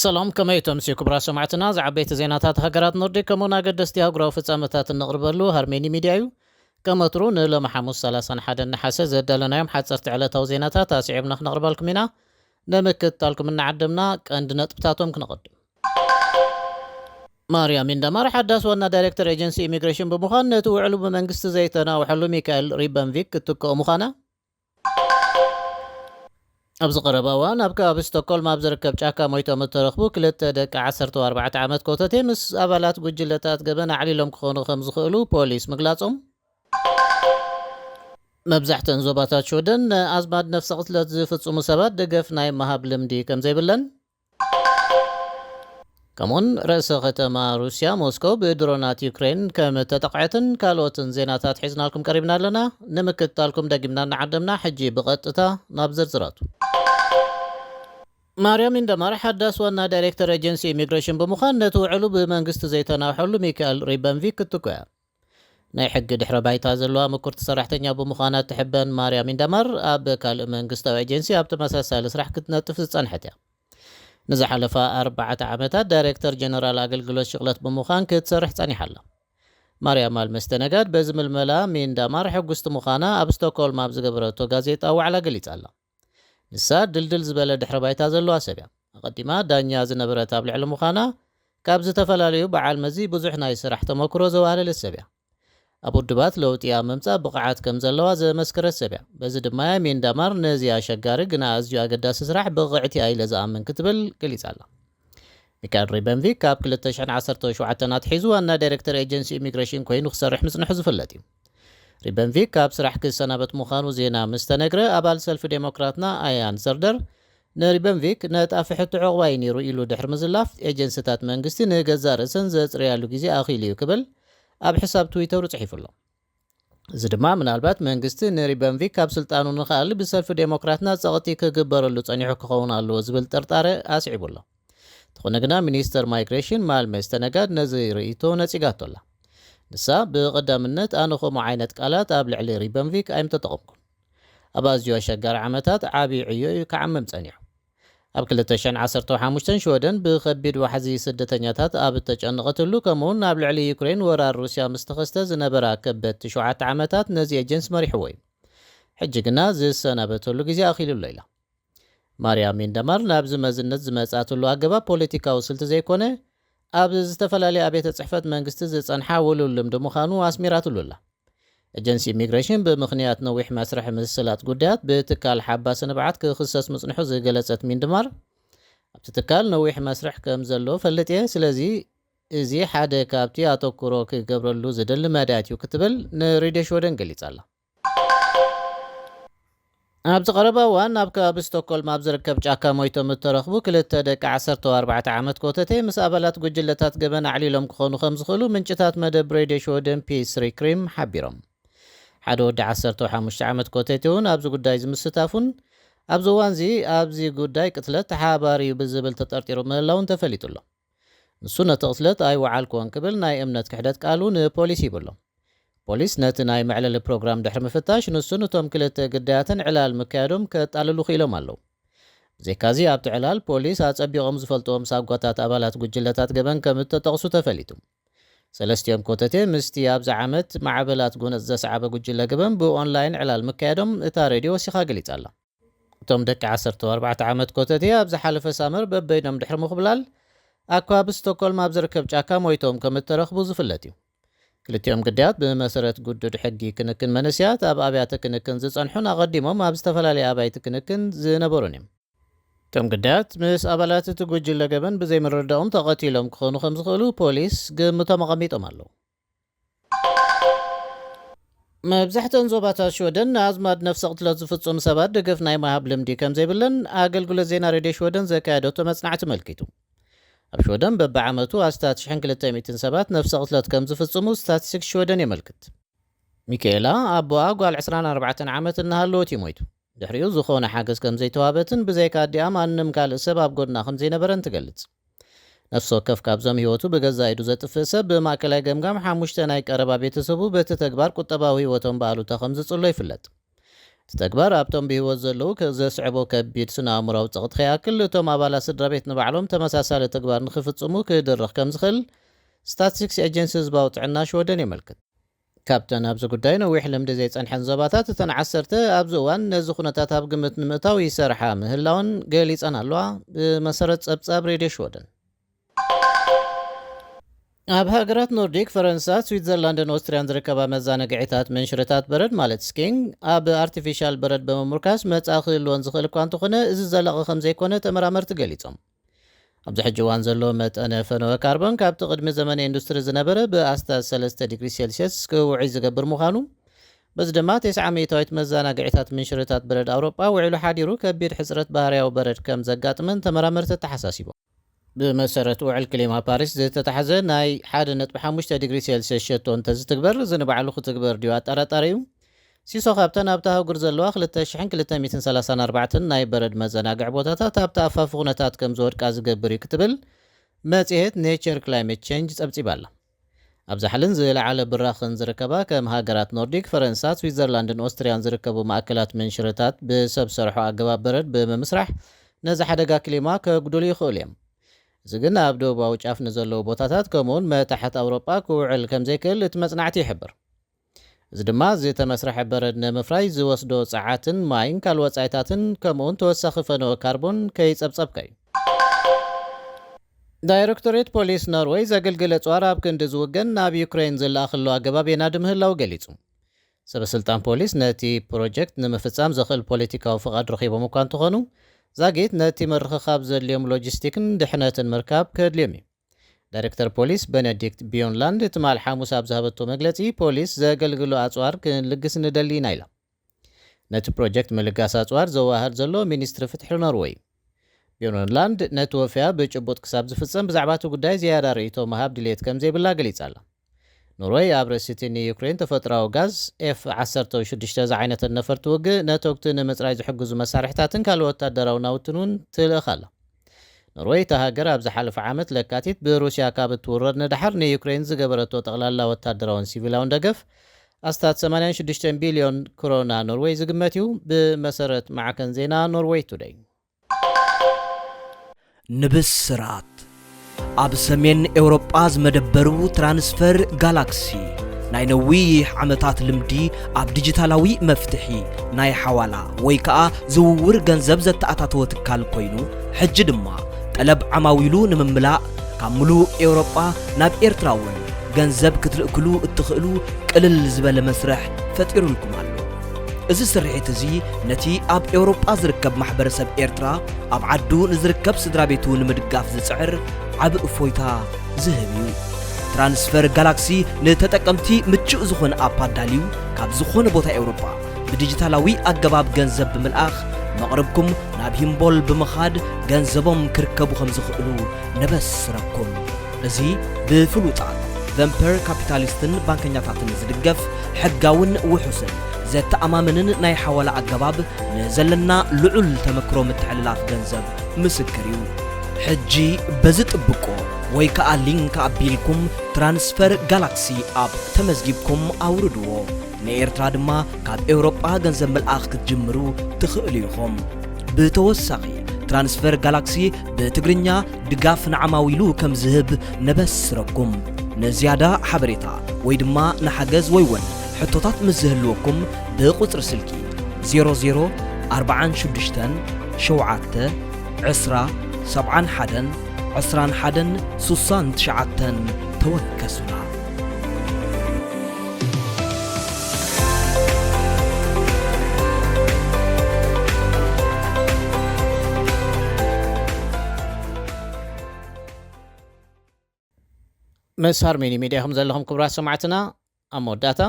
ሰላም፣ ከመይ ተምስዩ ክቡራት ሰማዕትና? ዝዓበይቲ ዜናታት ሃገራት ኖርዲክ ከምኡውን ኣገደስቲ ኣህጉራዊ ፍጻመታት እነቕርበሉ ሃርሜኒ ሚድያ እዩ። ከም ወትሩ ንሎሚ ሓሙስ ሰላሳን ሓደን ነሓሰ ዘዳለናዮም ሓጸርቲ ዕለታዊ ዜናታት ኣስዒብና ክነቕርበልኩም ኢና። ንምክትታልኩም እናዓደምና ቀንዲ ነጥብታቶም ክነቐድም። ማርያም ኢንዳማር ሓዳስ ዋና ዳይሬክተር ኤጀንሲ ኢሚግሬሽን ብምዃን ነቲ ውዕሉ ብመንግስቲ ዘይተናውሐሉ ሚካኤል ሪበንቪክ ክትክኦ ምዃና፣ ኣብዚ ቀረባ እዋን ኣብ ከባቢ ስቶኮልም ኣብ ዝርከብ ጫካ ሞይቶም እተረኽቡ ክልተ ደቂ ዓሰርተ ኣርባዕተ ዓመት ኮተቴ ምስ ኣባላት ጉጅለታት ገበን ኣዕሊሎም ክኾኑ ከም ዝኽእሉ ፖሊስ ምግላጾም፣ መብዛሕተን ዞባታት ሽወደን ንኣዝማድ ነፍሰ ቅትለት ዝፍጽሙ ሰባት ደገፍ ናይ ምሃብ ልምዲ ከም ዘይብለን፣ ከምኡውን ርእሰ ከተማ ሩስያ ሞስኮ ብድሮናት ዩክሬን ከም እተጠቕዐትን ካልኦትን ዜናታት ሒዝናልኩም ቀሪብና ኣለና። ንምክትታልኩም ደጊምና እናዓደምና፣ ሕጂ ብቐጥታ ናብ ዝርዝራቱ። ማርያም ኢንደማር ሓዳስ ዋና ዳይሬክተር ኤጀንሲ ኢሚግሬሽን ብምዃን ነቲ ውዕሉ ብመንግስቲ ዘይተናውሐሉ ሚካኤል ሪበንቪክ ክትኩያ። ናይ ሕጊ ድሕረ ባይታ ዘለዋ ምኩርቲ ሰራሕተኛ ብምዃና እትሕበን ማርያም ኢንደማር ኣብ ካልእ መንግስታዊ ኤጀንሲ ኣብ ተመሳሳሊ ስራሕ ክትነጥፍ ዝጸንሐት እያ። ንዝሓለፋ ኣርባዕተ ዓመታት ዳይሬክተር ጀነራል ኣገልግሎት ሽቕለት ብምዃን ክትሰርሕ ጸኒሓ ኣላ። ማርያም ኣልመስተነጋድ በዚ ምልመላ ሚንዳማር ሕጉስቲ ምዃና ኣብ ስቶክሆልም ኣብ ዝገበረቶ ጋዜጣ ዋዕላ ገሊጻ ኣላ። ንሳ ድልድል ዝበለ ድሕረ ባይታ ዘለዋ ሰብ እያ። ኣቐዲማ ዳኛ ዝነበረት ኣብ ልዕሊ ምዃና፣ ካብ ዝተፈላለዩ በዓል መዚ ብዙሕ ናይ ስራሕ ተመክሮ ዘዋህለለት ሰብ እያ። ኣብ ውድባት ለውጢ ኣብ ምምጻእ ብቕዓት ከም ዘለዋ ዘመስከረት ሰብ እያ። በዚ ድማ ሚንዳማር ነዚ ኣሸጋሪ ግና ኣዝዩ ኣገዳሲ ስራሕ ብቕዕቲ እያ ኢለ ዝኣምን ክትብል ገሊጻ ኣላ። ሚካኤል ሪበንቪክ ካብ ክልተ ሽሕን ዓሰርተ ሸውዓተን ኣትሒዙ ዋና ዳይሬክተር ኤጀንሲ ኢሚግሬሽን ኮይኑ ክሰርሕ ምጽንሑ ዝፍለጥ እዩ። ሪበንቪክ ካብ ስራሕ ክሰናበት ምዃኑ ዜና ምስ ተነግረ፣ ኣባል ሰልፊ ዴሞክራትና ኣያን ዘርደር ንሪበንቪክ ነጣፊ ሕቶ ዕቑባይ ነይሩ ኢሉ ድሕሪ ምዝላፍ፣ ኤጀንሲታት መንግስቲ ንገዛእ ርእሰን ዘጽርያሉ ግዜ ኣኺሉ እዩ ክብል ኣብ ሕሳብ ትዊተሩ ጽሒፉ ኣሎ። እዚ ድማ ምናልባት መንግስቲ ንሪበንቪክ ካብ ስልጣኑ ንኽኣሊ ብሰልፊ ዴሞክራትና ጸቕጢ ክግበረሉ ጸኒሑ ክኸውን ኣለዎ ዝብል ጥርጣረ ኣስዒቡ ኣሎ። እንተኾነ ግና ሚኒስተር ማይግሬሽን ማልመ ዝተነጋድ ነዚ ርእይቶ ነጺጋቶ ኣላ። ንሳ ብቐዳምነት ኣነ ከምኡ ዓይነት ቃላት ኣብ ልዕሊ ሪበንቪክ ኣይምተጠቐምኩን። ኣብ ኣዝዩ ኣሸጋሪ ዓመታት ዓብዪ ዕዮ እዩ ክዓምም ጸኒሑ። ኣብ ክልተ ሽሕን ዓሰርተ ሓሙሽተን ሽወደን ብኸቢድ ዋሕዚ ስደተኛታት ኣብ እተጨነቐትሉ፣ ከምኡውን ኣብ ልዕሊ ዩክሬን ወራር ሩስያ ምስ ተኸስተ ዝነበራ ከበድቲ ሸውዓተ ዓመታት ነዚ ኤጀንሲ መሪሕዎ እዩ። ሕጂ ግና ዝሰናበተሉ ግዜ ኣኺሉ ኣሎ ኢላ። ማርያ ሚንደማር ናብዚ መዝነት ዝመጽኣትሉ ኣገባብ ፖለቲካዊ ስልቲ ዘይኮነ፣ ኣብ ዝተፈላለያ ኣብያተ ጽሕፈት መንግስቲ ዝጸንሓ ውሉል ልምዲ ምዃኑ ኣስሚራትሉ ኣላ። ኤጀንሲ ኢሚግሬሽን ብምኽንያት ነዊሕ መስርሕ ምስላጥ ጉዳያት ብትካል ሓባሲ ንብዓት ክኽሰስ ምጽንሑ ዝገለጸት ሚንድማር፣ ኣብቲ ትካል ነዊሕ መስርሕ ከም ዘሎ ፈልጥ እየ፣ ስለዚ እዚ ሓደ ካብቲ ኣተኩሮ ክገብረሉ ዝደሊ መዳያት እዩ ክትብል ንሬድዮ ሽወደን ገሊጻ ኣላ። ኣብዚ ቀረባ እዋን ኣብ ከባቢ ስቶክሆልም ኣብ ዝርከብ ጫካ ሞይቶም እተረኽቡ ክልተ ደቂ ዓሰርተ ኣርባዕተ ዓመት ኮተቴ ምስ ኣባላት ጉጅለታት ገበን ኣዕሊሎም ክኾኑ ከም ዝኽእሉ ምንጭታት መደብ ሬድዮ ሽወደን ፒ ስሪ ክሪም ሓቢሮም። ሓደ ወዲ ዓሰርተ ሓሙሽተ ዓመት ኮተቴ እውን ኣብዚ ጉዳይ ዝምስታፉን ኣብዚ እዋንዚ ኣብዚ ጉዳይ ቅትለት ተሓባሪ እዩ ብዝብል ተጠርጢሩ ምህላውን ተፈሊጡ ኣሎ። ንሱ ነቲ ቅትለት ኣይወዓልኩዎን ክብል ናይ እምነት ክሕደት ቃሉ ንፖሊስ ሂቡ ኣሎ። ፖሊስ ነቲ ናይ መዕለሊ ፕሮግራም ድሕሪ ምፍታሽ፣ ንሱን እቶም ክልተ ግዳያትን ዕላል ምክያዶም ከጣልሉ ክኢሎም ኣለዉ። ብዘይካዚ ኣብቲ ዕላል ፖሊስ ኣጸቢቖም ዝፈልጥዎም ሳጓታት ኣባላት ጉጅለታት ገበን ከም እተጠቕሱ ተፈሊጡ። ሰለስቲኦም ኮተቴ ምስቲ ኣብዚ ዓመት ማዕበላት ጎነጽ ዘስዓበ ጉጅለ ገበን ብኦንላይን ዕላል ምክያዶም እታ ሬድዮ ወሲኻ ገሊጻ ኣላ። እቶም ደቂ ዓሰርተ ኣርባዕተ ዓመት ኮተቴ ኣብ ዝሓለፈ ሳመር በበይኖም ድሕሪ ምኹብላል ኣብ ከባቢ ስቶኮልም ኣብ ዝርከብ ጫካ ሞይቶም ከም እተረኽቡ ዝፍለጥ እዩ። ክልቲኦም ግዳያት ብመሰረት ግዱድ ሕጊ ክንክን መንእሰያት ኣብ ኣብያተ ክንክን ዝጸንሑን ኣቐዲሞም ኣብ ዝተፈላለየ ኣባይቲ ክንክን ዝነበሩን እዮም። እቶም ግዳያት ምስ ኣባላት እቲ ጉጅለ ገበን ብዘይምርድዳኦም ተቐቲሎም ክኾኑ ከም ዝኽእሉ ፖሊስ ግምቶም ኣቐሚጦም ኣለዉ። መብዛሕተን ዞባታት ሽወደን ንኣዝማድ ነፍሰ ቅትለት ዝፍጽሙ ሰባት ደገፍ ናይ ምሃብ ልምዲ ከም ዘይብለን ኣገልግሎት ዜና ሬድዮ ሽወደን ዘካየደቶ መጽናዕቲ ኣመልኪቱ። ኣብ ሽወደን በብዓመቱ ኣስታት ሽሕን ክልተ ሚእትን ሰባት ነፍሰ ቅትለት ከም ዝፍጽሙ ስታቲስቲክስ ሽወደን የመልክት። ሚካኤላ ኣቦኣ ጓል ዕስራን ኣርባዕተን ዓመት እናሃለወት እዩ ሞይቱ። ድሕሪኡ ዝኾነ ሓገዝ ከም ዘይተዋበትን ብዘይካ ኣዲኣ ማንም ካልእ ሰብ ኣብ ጎድና ከም ዘይነበረን ትገልጽ። ነፍሲ ወከፍ ካብዞም ህይወቱ ብገዛእ ኢዱ ዘጥፍእ ሰብ ብማእከላይ ገምጋም ሓሙሽተ ናይ ቀረባ ቤተሰቡ በቲ ተግባር ቁጠባዊ ህይወቶም ብኣሉታ ከም ዝጽሎ ይፍለጥ። እቲ እቲ ተግባር ኣብቶም ብህይወት ዘለዉ ከ-፣ ዘስዕቦ ከቢድ ስነ-ኣእምሮኣዊ ጸቕጢ ከይኣክል፣ እቶም ኣባላት ስድራ ቤት ንባዕሎም ተመሳሳሊ ተግባር ንኽፍጽሙ ክድርኽ ከም ዝኽእል ስታትስቲክስ ኤጀንሲ ህዝባዊ ጥዕና ሽወደን የመልክት። ካብተን ኣብዚ ጉዳይ ነዊሕ ልምዲ ዘይጸንሐን ዞባታት፣ እተን ዓሰርተ ኣብዚ እዋን ነዚ ኩነታት ኣብ ግምት ንምእታው ይሰርሓ ምህላወን ገሊጸን ኣለዋ። ብመሰረት ጸብጻብ ሬድዮ ሽወደን። ኣብ ሃገራት ኖርዲክ፣ ፈረንሳ፣ ስዊትዘርላንድን ኦስትርያን ዝርከባ መዘናግዒታት ምንሽርታት በረድ ማለት ስኪንግ፣ ኣብ ኣርቲፊሻል በረድ ብምምርካስ መጻኢ ክህልወን ዝኽእል እኳ እንተኾነ፣ እዚ ዘላቒ ከም ዘይኮነ ተመራመርቲ ገሊጾም። ኣብዚ ሕጂ እዋን ዘሎ መጠነ ፈነወ ካርቦን ካብቲ ቅድሚ ዘመነ ኢንዱስትሪ ዝነበረ ብኣስታት ሰለስተ ዲግሪ ሴልስየስ ክውዕይ ዝገብር ምዃኑ፣ በዚ ድማ ተስዓ ሚእታዊት መዘናግዒታት ምንሽርታት በረድ ኣውሮጳ ውዒሉ ሓዲሩ ከቢድ ሕጽረት ባህርያዊ በረድ ከም ዘጋጥመን ተመራመርቲ ኣተሓሳሲቦም። ብመሰረት ውዕል ክሊማ ፓሪስ ዝተታሕዘ ናይ ሓደ ነጥቢ ሓሙሽተ ዲግሪ ሴልስየስ ሸቶ እንተዝትግበር፣ እዚ ንባዕሉ ክትግበር ድዩ ኣጠራጣሪ እዩ። ሲሶ ካብተን ኣብታ ኣህጉር ዘለዋ ክልተ ሽሕን ክልተ ሚእትን ሰላሳን ኣርባዕተን ናይ በረድ መዘናግዒ ቦታታት ኣብቲ ኣፋፊ ኩነታት ከም ዝወድቃ ዝገብር እዩ ክትብል መጽሔት ኔቸር ክላይሜት ቼንጅ ጸብጺባ ኣላ። ኣብ ዛሕልን ዝለዓለ ብራኽን ዝርከባ ከም ሃገራት ኖርዲክ፣ ፈረንሳ፣ ስዊትዘርላንድን ኦስትርያን ዝርከቡ ማእከላት ምንሽርታት ብሰብ ሰርሖ ኣገባብ በረድ ብምምስራሕ ነዚ ሓደጋ ክሊማ ከጉድሉ ይኽእሉ እዮም። እዚ ግን ኣብ ደቡባዊ ጫፍ ንዘለዉ ቦታታት ከምኡውን መታሕት ኣውሮጳ ክውዕል ከም ዘይክእል እቲ መጽናዕቲ ይሕብር። እዚ ድማ ዝተመስርሐ በረድ ንምፍራይ ዝወስዶ ጸዓትን ማይን ካልእ ወጻኢታትን ከምኡውን ተወሳኺ ፈነወ ካርቦን ከይጸብጸብካ እዩ። ዳይሬክቶሬት ፖሊስ ኖርወይ ዘገልግል ኣጽዋር ኣብ ክንዲ ዝውገን ናብ ዩክሬን ዝለኣኸሉ ኣገባብ የናዲ ምህላው ገሊጹ። ሰበ ስልጣን ፖሊስ ነቲ ፕሮጀክት ንምፍጻም ዘኽእል ፖለቲካዊ ፍቓድ ረኺቦም እኳ እንተኾኑ፣ ዛጊት ነቲ ምርኽኻብ ዘድልዮም ሎጂስቲክን ድሕነትን ምርካብ ከድልዮም እዩ። ዳይሬክተር ፖሊስ ቤነዲክት ቢዮንላንድ ትማል ሓሙስ ኣብ ዝሃበቶ መግለጺ፣ ፖሊስ ዘገልግሎ ኣጽዋር ክንልግስ ንደሊ ኢና ኢላ። ነቲ ፕሮጀክት ምልጋስ ኣጽዋር ዘዋህር ዘሎ ሚኒስትሪ ፍትሒ ኖርወይ እዩ። ቢዮንላንድ ነቲ ወፈያ ብጭቡጥ ክሳብ ዝፍጸም ብዛዕባ እቲ ጉዳይ ዝያዳ ርእይቶ ምሃብ ድልየት ከም ዘይብላ ገሊጻ ኣላ። ኖርወይ ኣብ ርእሲቲ ንዩክሬን ተፈጥሮኣዊ ጋዝ ኤፍ ዓሰርተ ሽዱሽተ ዝዓይነተን ነፈርቲ ውግእ ነተጉቲ ንምጽራይ ዝሕግዙ መሳርሕታትን ካልእ ወታደራዊ ናውትን እውን ትልእኽ ኣላ። ኖርወይ እታ ሃገር ኣብ ዝሓለፈ ዓመት ለካቲት ብሩስያ ካብ እትውረር ንደሓር ንዩክሬን ዝገበረቶ ጠቕላላ ወታደራውን ሲቪላውን ደገፍ ኣስታት ሰማንያን ሽዱሽተን ቢልዮን ክሮና ኖርወይ ዝግመት እዩ፣ ብመሰረት ማዕከን ዜና ኖርወይ ቱደይ። ንብስራት ኣብ ሰሜን ኤውሮጳ ዝመደበሩ ትራንስፈር ጋላክሲ ናይ ነዊሕ ዓመታት ልምዲ ኣብ ዲጂታላዊ መፍትሒ ናይ ሓዋላ ወይ ከኣ ዝውውር ገንዘብ ዘተኣታተወ ትካል ኮይኑ፣ ሕጂ ድማ ጠለብ ዓማዊሉ ንምምላእ ካብ ምሉእ ኤውሮጳ ናብ ኤርትራ እውን ገንዘብ ክትልእክሉ እትኽእሉ ቅልል ዝበለ መስርሕ ፈጢሩልኩም ኣሎ። እዚ ስርሒት እዚ ነቲ ኣብ ኤውሮጳ ዝርከብ ማሕበረሰብ ኤርትራ ኣብ ዓዱ ንዝርከብ ስድራ ቤቱ ንምድጋፍ ዝጽዕር ዓቢ እፎይታ ዝህብ እዩ። ትራንስፈር ጋላክሲ ንተጠቀምቲ ምቹእ ዝኾነ ኣፕ ኣዳልዩ ካብ ዝኾነ ቦታ ኤውሮጳ ብዲጂታላዊ ኣገባብ ገንዘብ ብምልኣኽ መቕርብኩም ናብ ሂምቦል ብምኻድ ገንዘቦም ክርከቡ ከም ዝኽእሉ ነበስረኩም። እዚ ብፍሉጣት ቨምፐር ካፒታሊስትን ባንከኛታትን ዝድገፍ ሕጋውን ውሑስን ዘተኣማምንን ናይ ሓዋላ ኣገባብ ንዘለና ልዑል ተመክሮ ምትሕልላፍ ገንዘብ ምስክር እዩ። ሕጂ በዚ ጥብቆ ወይ ከኣ ሊንክ ኣቢልኩም ትራንስፈር ጋላክሲ ኣፕ ተመዝጊብኩም ኣውርድዎ። ንኤርትራ ድማ ካብ ኤውሮጳ ገንዘብ ምልኣኽ ክትጅምሩ ትኽእሉ ኢኹም። ብተወሳኺ ትራንስፈር ጋላክሲ ብትግርኛ ድጋፍ ንዓማዊሉ ከም ዝህብ ነበስረኩም። ንዝያዳ ሓበሬታ ወይ ድማ ንሓገዝ ወይ እውን ሕቶታት ምስ ዝህልወኩም ብቁጽሪ ስልኪ ዜሮ ዜሮ ኣርባዓን ሽዱሽተን ሸውዓተ ዕስራ ሰብዓን ሓደን ዕስራን ሓደን ስሳን ትሽዓተን ተወከሱና። ምስ ሃርሜኒ ሚድያ ኢኹም ዘለኹም ክቡራት ሰማዕትና። ኣብ መወዳእታ፣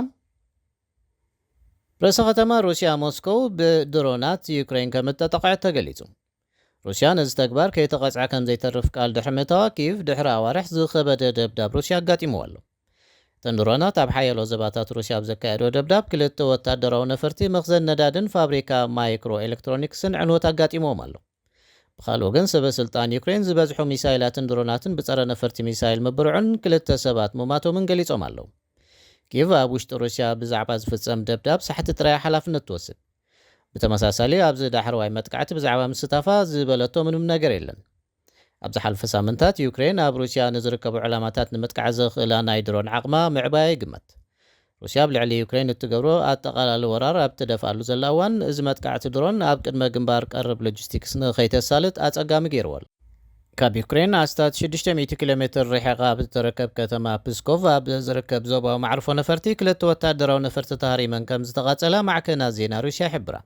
ርእሰ ከተማ ሩስያ ሞስኮው ብድሮናት ዩክሬን ከም እተጠቕዐት ተገሊጹ። ሩስያ ነዚ ተግባር ከይተቐጽዐ ከም ዘይተርፍ ቃል ድሕሪ ምእታዋ፣ ኪቭ ድሕሪ ኣዋርሕ ዝኸበደ ደብዳብ ሩስያ ኣጋጢምዋ ኣሎ። እተን ድሮናት ኣብ ሓያሎ ዘባታት ሩስያ ኣብ ዘካየዶ ደብዳብ፣ ክልተ ወታደራዊ ነፈርቲ፣ መኽዘን ነዳድን ፋብሪካ ማይክሮ ኤሌክትሮኒክስን ዕንወት ኣጋጢምዎም ኣሎ። ብኻልእ ወገን፣ ሰበ ስልጣን ዩክሬን ዝበዝሑ ሚሳይላትን ድሮናትን ብጸረ ነፈርቲ ሚሳይል ምብርዑን ክልተ ሰባት ምማቶምን ገሊጾም ኣለዉ። ኪቭ ኣብ ውሽጢ ሩስያ ብዛዕባ ዝፍጸም ደብዳብ ሳሕቲ ጥራይ ሓላፍነት ትወስድ። ብተመሳሳሊ፣ ኣብዚ ዳሕረዋይ መጥቃዕቲ ብዛዕባ ምስታፋ ዝበለቶ ምንም ነገር የለን። ኣብ ዝሓለፈ ሳምንታት፣ ዩክሬን ኣብ ሩስያ ንዝርከቡ ዕላማታት ንምጥቃዕ ዘኽእላ ናይ ድሮን ዓቕማ ምዕባያ ይግመት። ሩስያ ኣብ ልዕሊ ዩክሬን እትገብሮ ኣጠቓላሊ ወራር ኣብ ትደፍኣሉ ዘላ እዋን፣ እዚ መጥቃዕቲ ድሮን ኣብ ቅድመ ግንባር ቀርብ ሎጂስቲክስ ንኸይተሳልጥ ኣጸጋሚ ገይርዎ ኣሎ። ካብ ዩክሬን ኣስታት ሽዱሽተ ሚእቲ ኪሎ ሜትር ርሒቓ ኣብ እትርከብ ከተማ ፕስኮቭ ኣብ ዝርከብ ዞባዊ መዕርፎ ነፈርቲ፣ ክልተ ወታደራዊ ነፈርቲ ተሃሪመን ከም ዝተቓጸላ ማዕከናት ዜና ሩስያ ይሕብራ።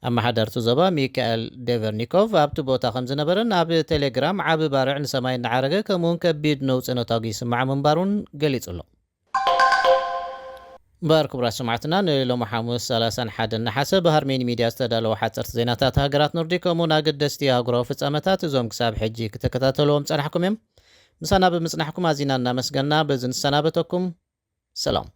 ኣመሓዳርቲ ዞባ ሚካኤል ዴቨርኒኮቭ ኣብቲ ቦታ ከም ዝነበረን ኣብ ቴሌግራም ዓቢ ባርዕ ንሰማይ እናዓረገ ከምኡውን ከቢድ ነውጺ ነታጒ ይስማዕ ምንባሩን ገሊጹ ኣሎ። እምበኣር ክቡራት ሰማዕትና፣ ንሎሚ ሓሙስ ሰላሳን ሓደን ነሓሰ ብሃርሜን ሚድያ ዝተዳለወ ሓፀርቲ ዜናታት ሃገራት ኖርዲክ ከምኡውን ኣገደስቲ ኣህጉራዊ ፍጻመታት፣ እዞም ክሳብ ሕጂ ክትከታተልዎም ጸናሕኩም እዮም። ምሳና ብምጽናሕኩም ኣዚና እናመስገና በዚ ንሰናበተኩም። ሰላም።